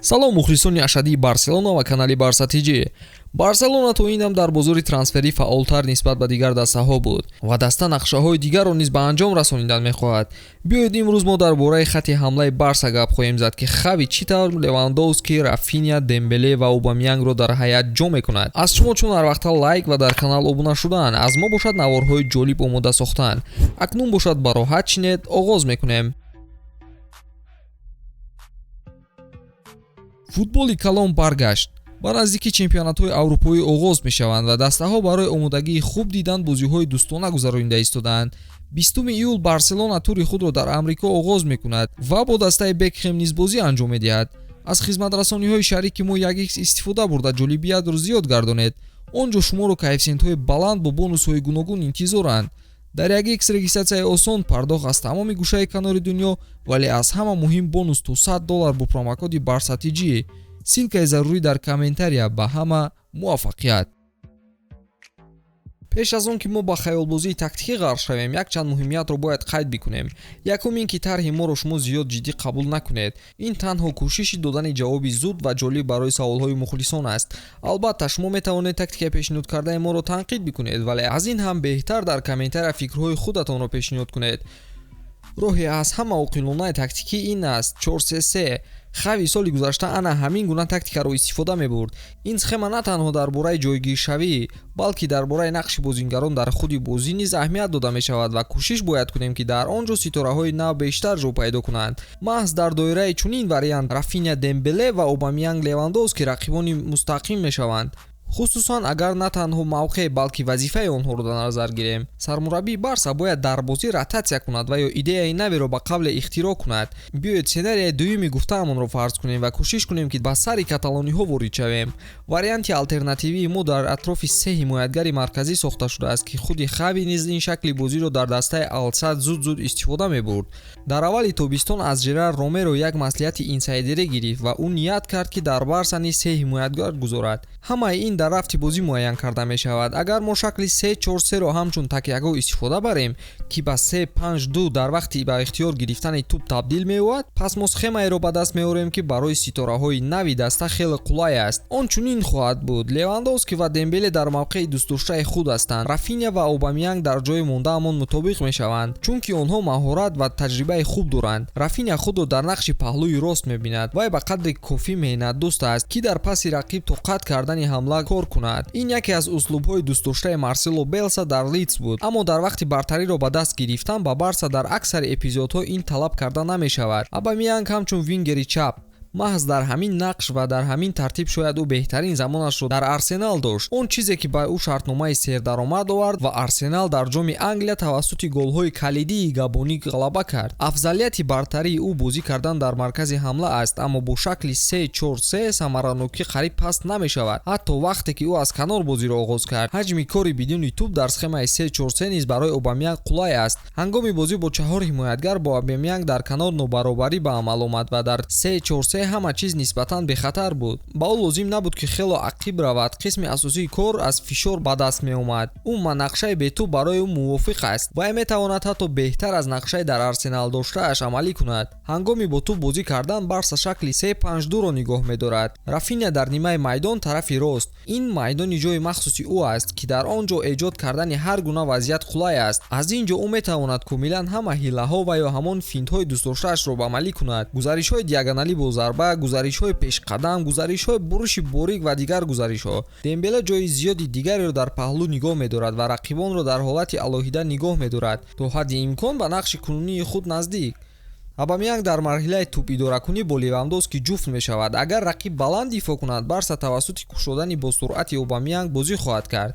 Салом, мухлисони ашаддии Барселона ва канали Барса ТЖ. Барселона то ин дам дар бозори трансферӣ фаъолтар нисбат ба дигар дастаҳо буд ва даста нақшаҳои дигарро низ ба анҷом расонидан мехоҳад. Биёед, имрӯз мо дар бораи хатти ҳамлаи Барса гап хоҳем зад, ки Хави чӣ тавр Левандовски, Рафиня, Дембеле ва Обамянгро дар ҳайат ҷо мекунад. Аз шумо чун ҳар вақта лайк ва дар канал обуна шудан, аз мо бошад наворҳои ҷолиб омода сохтан. Акнун бошад, ба роҳат шинед, оғоз мекунем. Футболи калон баргашт. Ба наздикӣ чемпионатҳои аврупоӣ оғоз мешаванд ва дастаҳо барои омодагии хуб дидан бозиҳои дӯстона гузаронида истодаанд. 20 июл Барселона тури худро дар Амрико оғоз мекунад ва бо дастаи Бекхем низ бозӣ анҷом медиҳад. Аз хизматрасониҳои шарики мо 1x истифода бурда, ҷолибиятро зиёд гардонед. Он ҷо шуморо коэффисиентҳои баланд бо бонусҳои гуногун интизоранд. Дар 1x регистратсияи осон, пардохт аз тамоми гӯшаи канори дунё, вале аз ҳама муҳим бонус то $100 бо промокоди Барса ТЖ. Ссылкаи зарурӣ дар комментария. Ба ҳама муваффақият. Пеш аз он ки мо ба хаёлбозии тактикӣ ғарқ шавем, якчанд муҳимиятро бояд қайд бикунем. Якум ин ки тарҳи моро шумо зиёд ҷиддӣ қабул накунед. Ин танҳо кӯшиши додани ҷавоби зуд ва ҷолиб барои саволҳои мухлисон аст. Албатта, шумо метавонед тактикаи пешниҳод кардаи моро танқид бикунед, вале аз ин ҳам беҳтар дар комментария фикрҳои худатонро пешниҳод кунед. Роҳе аз ҳама оқилонаи тактикӣ ин аст: 4-3-3. Хави соли гузашта ана ҳамин гуна тактикаро истифода мебурд. Ин схема на танҳо дар бораи ҷойгиршавӣ, балки дар бораи нақши бозингарон дар худи бозӣ низ аҳамият дода мешавад ва кӯшиш бояд кунем, ки дар он ҷо ситораҳои нав бештар ҷо пайдо кунанд. Маҳз дар доираи чунин вариант Рафиня Дембеле ва Обамянг Левандовски рақибони мустақим мешаванд, хусусан агар на танҳо мавқеъ, балки вазифаи онҳоро дар назар гирем. Сармураббии Барса бояд дар бозӣ ротатсия кунад ва ё идеяи наверо ба қавле ихтироъ кунад. Биёед, сценарияи дуюми гуфтаамонро фарз кунем ва кӯшиш кунем, ки ба сари каталониҳо ворид шавем. Варианти алтернативии мо дар атрофи се ҳимоятгари марказӣ сохта шудааст, ки худи Хави низ ин шакли бозиро дар дастаи Алсад зуд-зуд истифода мебурд. Дар аввали тобистон аз Жерар Ромеро як маслиҳати инсайдерӣ гирифт ва ӯ ният кард, ки дар Барса низ се ҳимоятгар гузорад. Ҳамаи ин дар рафти бозӣ муайян карда мешавад. Агар мо шакли 3-4-3-ро ҳамчун такягоҳ истифода барем, ки ба 3-5-2 дар вақти ба ихтиёр гирифтани тӯб табдил меёбад, пас мо схемаеро ба даст меорем, ки барои ситораҳои нави даста хеле қулай аст. Он чунин хоҳад буд: Левандовски ва Дембеле дар мавқеи дӯстдоштаи худ ҳастанд. Рафиня ва Обамянг дар ҷои мондаамон мутобиқ мешаванд, чунки онҳо маҳорат ва таҷрибаи хуб доранд. Рафиня худро дар нақши паҳлӯи рост мебинад. Вай ба қадри кофӣ меҳнатдӯст аст, ки дар паси рақиб то қатъ кардани ҳамла кор кунад. Ин яке аз услубҳои дӯстдоштаи Марсело Белса дар Лидс буд, аммо дар вақти бартариро ба даст гирифтан ба Барса дар аксари эпизодҳо ин талаб карда намешавад. Обамянг ҳамчун вингери чап, маҳз дар ҳамин нақш ва дар ҳамин тартиб шояд ӯ беҳтарин замонашро дар Арсенал дошт, он чизе ки ба ӯ шартномаи сердаромад овард ва Арсенал дар ҷоми Англия тавассути голҳои калидии габонӣ ғалаба кард. Афзалияти бартарии ӯ бозӣ кардан дар маркази ҳамла аст, аммо бо шакли 3-4-3 самаранокӣ қариб паст намешавад, ҳатто вақте ки ӯ аз канор бозиро оғоз кард. Ҳаҷми кори бидуни тӯб дар схемаи 3-4-3 низ барои Обамянг қулай аст. Ҳангоми бозӣ бо чаҳор ҳимоятгар бо Обамянг дар канор нобаробарӣ ба амал омад ва дар 3-4-3 ҳама чиз нисбатан бехатар буд. Ба ӯ лозим набуд, ки хело ақиб равад. Қисми асосии кор аз фишор ба даст меомад. Умуман, нақшаи бетӯб барои ӯ мувофиқ аст. Вай метавонад ҳатто беҳтар аз нақшаи дар Арсенал доштааш амалӣ кунад. Ҳангоми бо тӯб бозӣ кардан Барса шакли 3-5-2-ро нигоҳ медорад. Рафиня дар нимаи майдон тарафи рост. Ин майдони ҷои махсуси ӯ аст, ки дар он ҷо эҷод кардани ҳар гуна вазъият қулай аст. Аз ин ҷо ӯ метавонад комилан ҳама ҳилаҳо ва ё ҳамон финтҳои дӯстдоштаашро ба амалӣ кунад: гузаришҳои диагоналӣ бо зарба, гузаришҳои пешқадам, гузаришҳои буриши борик ва дигар гузаришҳо. Дембеле ҷои зиёди дигареро дар паҳлӯ нигоҳ медорад ва рақибонро дар ҳолати алоҳида нигоҳ медорад, то ҳадди имкон ба нақши кунунии худ наздик. Обамянг дар марҳилаи тӯбидоракунӣ бо Левандовски ҷуфт мешавад. Агар рақиб баланд дифоъ кунад, Барса тавассути кушодани бо суръати Обамянг бозӣ хоҳад кард.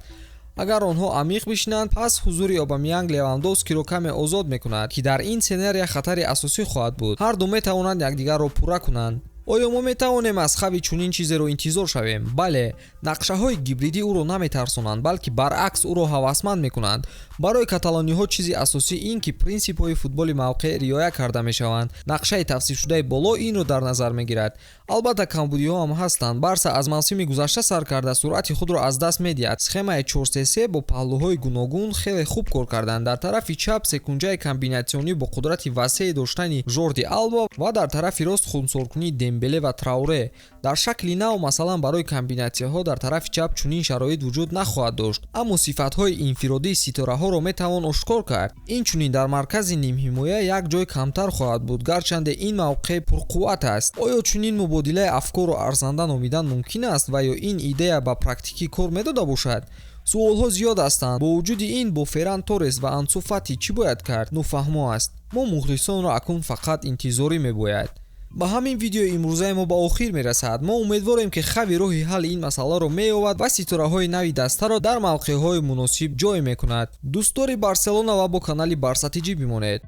Агар онҳо амиқ бишинанд, пас ҳузури Обамянг Левандовскиро каме озод мекунад, ки дар ин сценария хатари асосӣ хоҳад буд. Ҳар ду метавонанд якдигарро пурра кунанд. Оё мо метавонем аз Хави чунин чизеро интизор шавем? Бале, нақшаҳои гибридӣ ӯро наметарсонанд, балки баръакс ӯро ҳавасманд мекунанд. Барои каталониҳо чизи асосӣ ин ки принсипҳои футболи мавқеъ риоя карда мешаванд. Нақшаи тавсифшудаи боло инро дар назар мегирад. Албатта, камбудиҳо ҳам ҳастанд. Барса аз мавсими гузашта сар карда суръати худро аз даст медиҳад. Схемаи 4-3-3 бо паҳлӯҳои гуногун хеле хуб кор карданд. Дар тарафи чап секунҷаи комбинатсионӣ бо қудрати васеъ доштани Жорди Алба ва дар тарафи рост хунсоркунии Дембеле ва Траоре. Дар шакли нав, масалан, барои комбинатсияҳо дар тарафи чап чунин шароит вуҷуд нахоҳад дошт, аммо сифатҳои инфиродии ситораҳоро метавон ошкор кард. Инчунин дар маркази нимҳимоя як ҷой камтар хоҳад буд, гарчанде ин мавқеъ пурқувват аст. Оё чунин мубодилаи афкорро арзанда номидан мумкин аст ва ё ин идея ба практикӣ кор медода бошад? Суолҳо зиёд ҳастанд. Бо вуҷуди ин, бо Ферран Торрес ва Ансу Фати чӣ бояд кард, нофаҳмо аст. Мо мухлисонро акнун фақат интизорӣ мебояд. Ба ҳамин видеои имрӯзаи мо ба охир мерасад. Мо умедворем, ки Хави роҳи ҳалли ин масъаларо меёбад ва ситораҳои нави дастаро дар мавқеъҳои муносиб ҷой мекунад. Дӯстдори Барселона ва бо канали Барса Тҷ бимонед.